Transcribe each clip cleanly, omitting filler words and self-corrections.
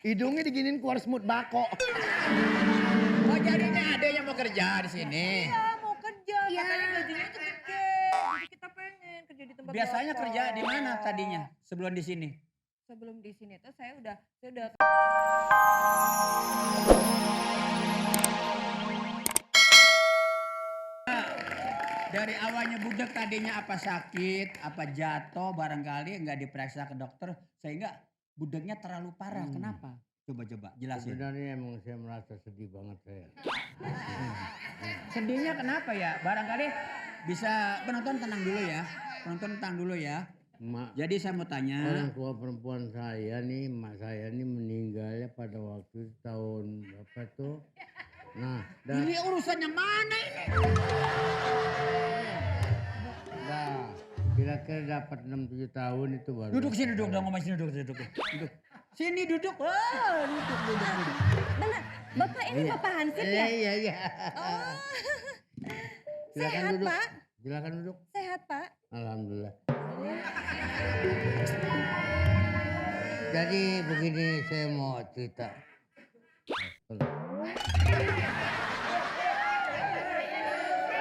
Hidungnya diginin keluar semut bako. Oh jadinya ada yang mau kerja di sini. Iya mau kerja, katanya gajinya tuh gede. Jadi kita pengen kerja di tempat Biasanya Bapak. kerja di mana tadinya sebelum di sini? Sebelum di sini tuh saya udah Dari awalnya budek tadinya apa sakit, apa jatuh barangkali nggak diperiksa ke dokter sehingga budeknya terlalu parah. Kenapa? Coba jelasin. Sebenarnya emang saya merasa sedih banget saya. Sedihnya kenapa ya? Barangkali bisa penonton tenang dulu ya. Penonton tenang dulu ya. Mak, Jadi saya mau tanya. orang tua perempuan saya nih, emak saya nih meninggalnya pada waktu tahun berapa tuh? Nah, Ini urusan yang mana ini? kira-kira dapat 6-7 tahun itu baru. Duduk sini duduk dong, ngomong sini duduk. Sini duduk. Wah, duduk. benar. Bapak ini Bapak Hansip ya? Iya. Oh. Silakan Sehat duduk. Pak? Silakan duduk. Sehat Pak? Alhamdulillah. Jadi begini saya mau cerita.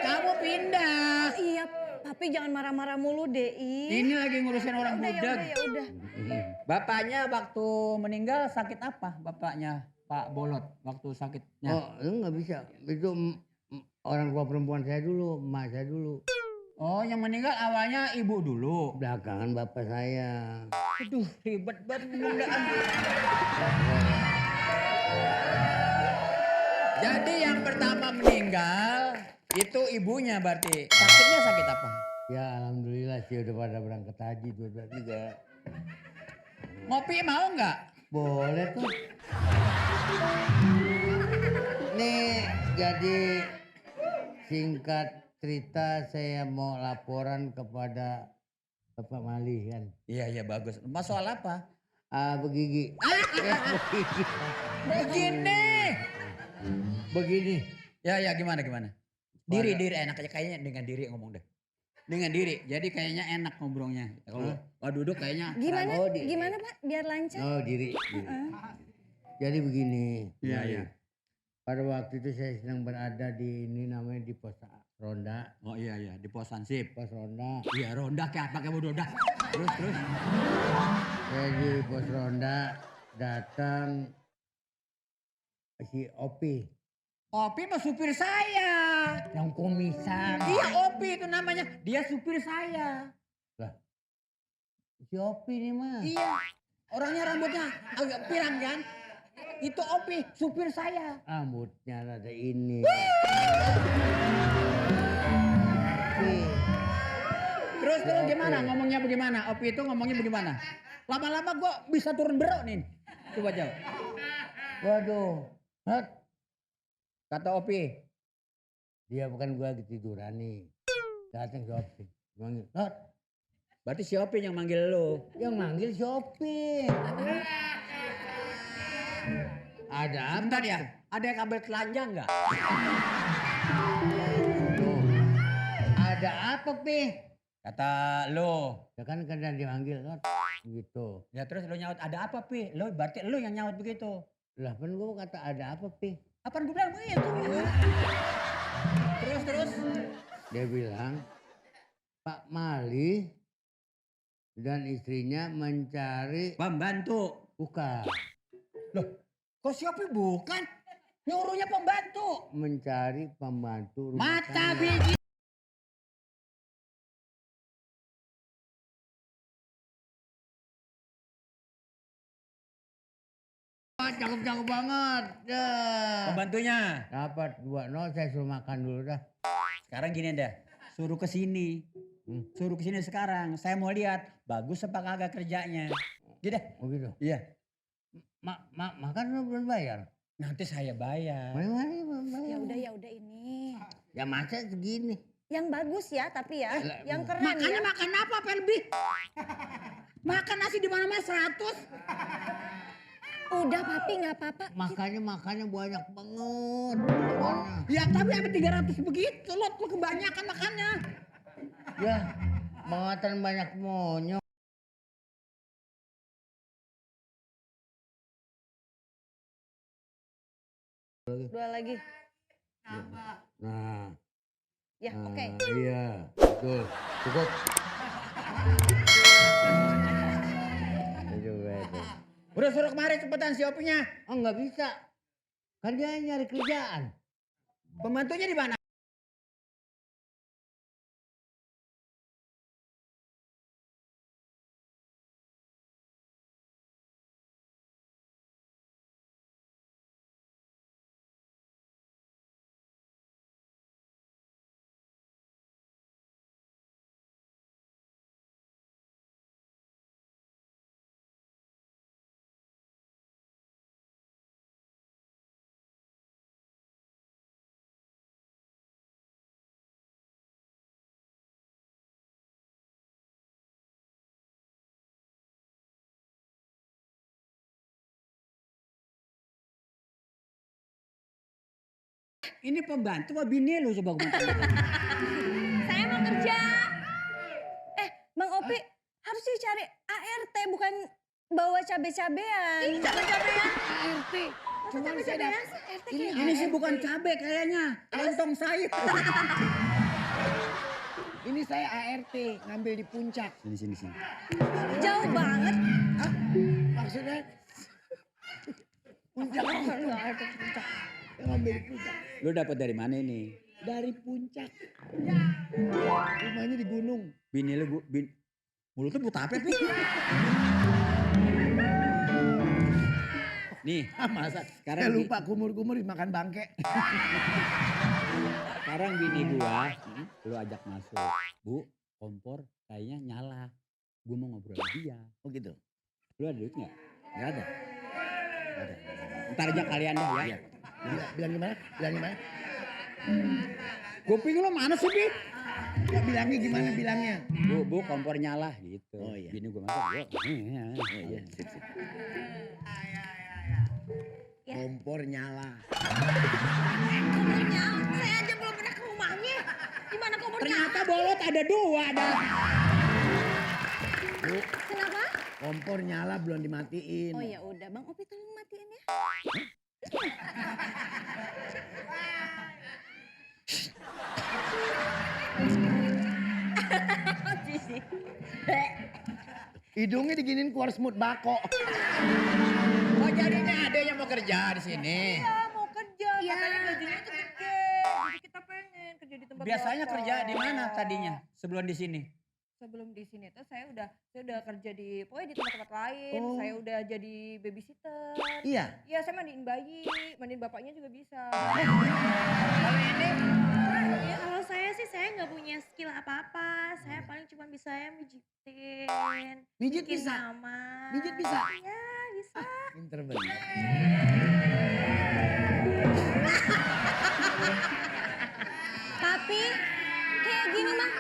Kamu pindah. Iya, Papi jangan marah-marah mulu deh. Ini lagi ngurusin orang Udah budek. ya udah. Bapaknya waktu meninggal sakit apa? Bapaknya Pak Bolot waktu sakitnya. Oh, enggak bisa. Itu orang tua perempuan saya dulu, emak saya dulu. Oh, yang meninggal awalnya ibu dulu. Belakangan bapak saya. Aduh, ribet banget penundaan. Jadi yang pertama meninggal itu ibunya berarti. Sakitnya sakit apa? Ya alhamdulillah sih udah pada berangkat haji dua juga. Ngopi mau nggak? Boleh tuh. Nih jadi singkat cerita saya mau laporan kepada Bapak Mali kan. Iya bagus. Mas soal apa? Begigi. Begini. Ya gimana? Diri enak aja kayaknya dengan diri ngomong deh. Dengan diri. Jadi kayaknya enak ngobrolnya. Kalau duduk kayaknya. Gimana Pak? Biar lancar. Oh diri. Jadi begini. Iya. Pada waktu itu saya sedang berada di ini namanya di pos ronda. Oh iya di pos Hansip. Pos ronda. Iya ronda kayak apa kamu ronda. Terus. Saya di pos ronda datang si Opi. Opi mah supir saya. Yang kumisan. Iya Opi itu namanya. Dia supir saya. Lah. Si Opi nih mah. Iya. Orangnya rambutnya agak pirang kan. Itu Opi, supir saya. Rambutnya ada ini. Terus gimana ngomongnya bagaimana? Opi itu ngomongnya bagaimana? Lama-lama gua bisa turun berok nih. Coba jawab. Waduh. Hot. Kata Opi. Dia bukan gua lagi tiduran nih. Datang si Opi. Manggil. Hot. Berarti si Opi yang manggil lo. Yang manggil si Opi. Ada apa? Bentar ya, ada yang kabel telanjang nggak? Ada apa, Pi? Kata lo. Ya kan dia dipanggil kan gitu. Ya terus lo nyaut ada apa Pi? Lo berarti lo yang nyaut begitu. Lah kan gua kata ada apa, Pi? Apaan gue bilang begitu? Terus. Dia bilang Pak Mali dan istrinya mencari Pembantu. bukan Loh, kok siapa bukan? Nyuruhnya pembantu. mencari pembantu rumah Mata tangga. biji. Cakep banget. Ya. Pembantunya. Dapat 2-0 saya suruh makan dulu dah. Sekarang gini dah. Suruh ke sini. Suruh ke sini sekarang. Saya mau lihat bagus apa kagak kerjanya. Gitu. Oh gitu. Iya. Makan belum bayar. Nanti saya bayar. Mari belum bayar. Ya udah ini. Ya masa segini. Yang bagus ya tapi ya. Yang keren Makannya ya. makan apa lebih? Makan nasi di mana-mana 100. Udah papi nggak apa-apa. Makannya banyak banget. Makannya. Ya tapi apa 300 begitu lo tuh kebanyakan makannya. Ya, makan banyak monyok. Dua lagi. Nah, Ya oke. Iya, betul. Cukup. Itu juga itu. Udah suruh kemarin cepetan si Opinya. Oh nggak bisa. Kan dia nyari kerjaan. Pembantunya di mana? Ini pembantu apa bini lu coba gue Saya mau kerja. Bang Opi harus dicari ART bukan bawa cabe-cabean. Cabe-cabean. ART. Cuma saya dapat. ART Ini sih bukan cabe kayaknya. Lontong sayur. Ini saya ART ngambil di puncak. Sini. jauh banget. Hah? Maksudnya puncak ART puncak. ngambil di puncak. Lu dapat dari mana ini? Dari puncak. Rumahnya di gunung. Bini lu mulutnya buta apa Pi? Nih, Masa? sekarang Saya lupa kumur-kumur dimakan bangke. sekarang bini gua, lu ajak masuk. Bu, kompor kayaknya nyala. Gua mau ngobrol sama dia. Oh gitu. Lu ada duit nggak? Gak ada. Ntar aja kalian deh ya. Iya. Bilang gimana? Bilang gimana? Kuping lu mana sih Pi? Ya, bilangnya gimana bilangnya? Bu, kompor nyala gitu. Oh, iya. Bini gua masuk. Oh iya, sip. Ya. Kompor nyala. Kompornya, saya aja belum pernah ke rumahnya. Gimana kompornya? Ternyata bolot ada dua dah. Bu, Kenapa? kompor nyala belum dimatiin. Oh ya udah, Bang Opi tolong matiin ya. Hidungnya diginin keluar semut bako. Oh jadinya ada yang mau kerja di sini. Iya mau kerja, Iya. katanya gajinya tuh gede. Jadi kita pengen kerja di tempat Biasanya Bapak. kerja di mana tadinya sebelum di sini? Sebelum di sini tuh saya udah kerja di pokoknya di tempat-tempat lain. Oh. Saya udah jadi babysitter. Iya. Iya saya mandiin bayi, mandiin bapaknya juga bisa. Kalau ini Ya kalau saya sih saya nggak punya skill apa-apa. Saya paling cuma bisa ya mijitin. Mijit bikin bisa. nyaman. Mijit bisa. Iya bisa. Pinter banget. Tapi kayak gini mah.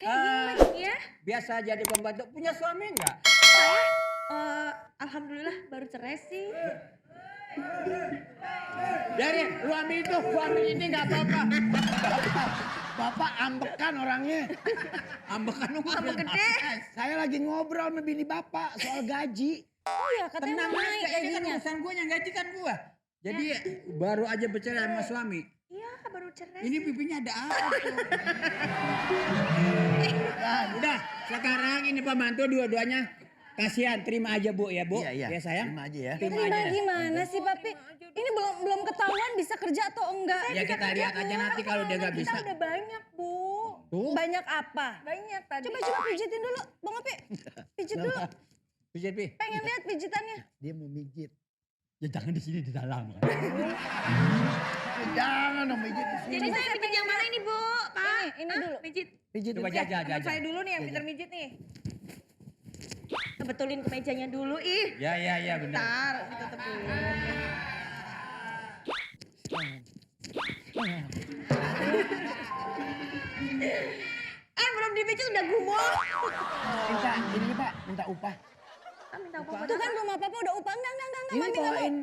Ya biasa jadi pembantu punya suami enggak? saya alhamdulillah baru cerai sih. Dari lu ambil itu, gua ambil ini enggak apa-apa. Bapak ambekan orangnya. Ambekan lu ngambil gede. Saya lagi ngobrol sama bini bapak soal gaji. Oh iya katanya Tenang mau naik aja, ini kan gajinya. urusan gua yang gaji kan gua. Jadi baru aja bercerai sama suami. Iya baru cerai. Ini sih. pipinya ada apa tuh? Udah, sekarang ini pembantu dua-duanya kasihan, terima aja Bu ya Bu. Iya. Ya sayang. Terima aja ya. Terima Terima aja. gimana sih Papi? Ini belum ketahuan bisa kerja atau enggak. Ya kita lihat aja nanti kalau dia nggak bisa. Kita udah banyak Bu. Tuh. Banyak apa? Banyak tadi. Coba pijitin dulu Bang Opi. Pijit dulu. Pijit Pi. Pengen lihat pijitannya. Dia mau mijit. Ya jangan di sini di dalam. Jangan dong mijit di sini. Jadi saya pijit yang mana ini Bu? Pak? Ini dulu. Pijit. Pijit Coba itu. jajah. Saya dulu nih yang pinter mijit nih. Betulin ke mejanya dulu ih. Ya benar. Ntar ditutup dulu. Belum dipijit udah gumoh. Minta ini Pak, minta upah. Kan minta upah buat Tuh kan apa? belum apa-apa udah upah. Enggak, Ini Mami nggak mau. bawain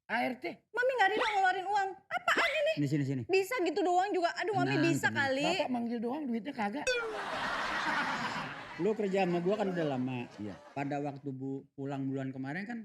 ART. Mami nggak ridho ngeluarin uang. Apaan ini? Sini. Bisa gitu doang juga. Aduh Mami Tenang, bisa tenang. kali. Bapak manggil doang duitnya kagak. Lu kerja sama gua kan udah lama. Iya. Pada waktu pulang bulan kemarin kan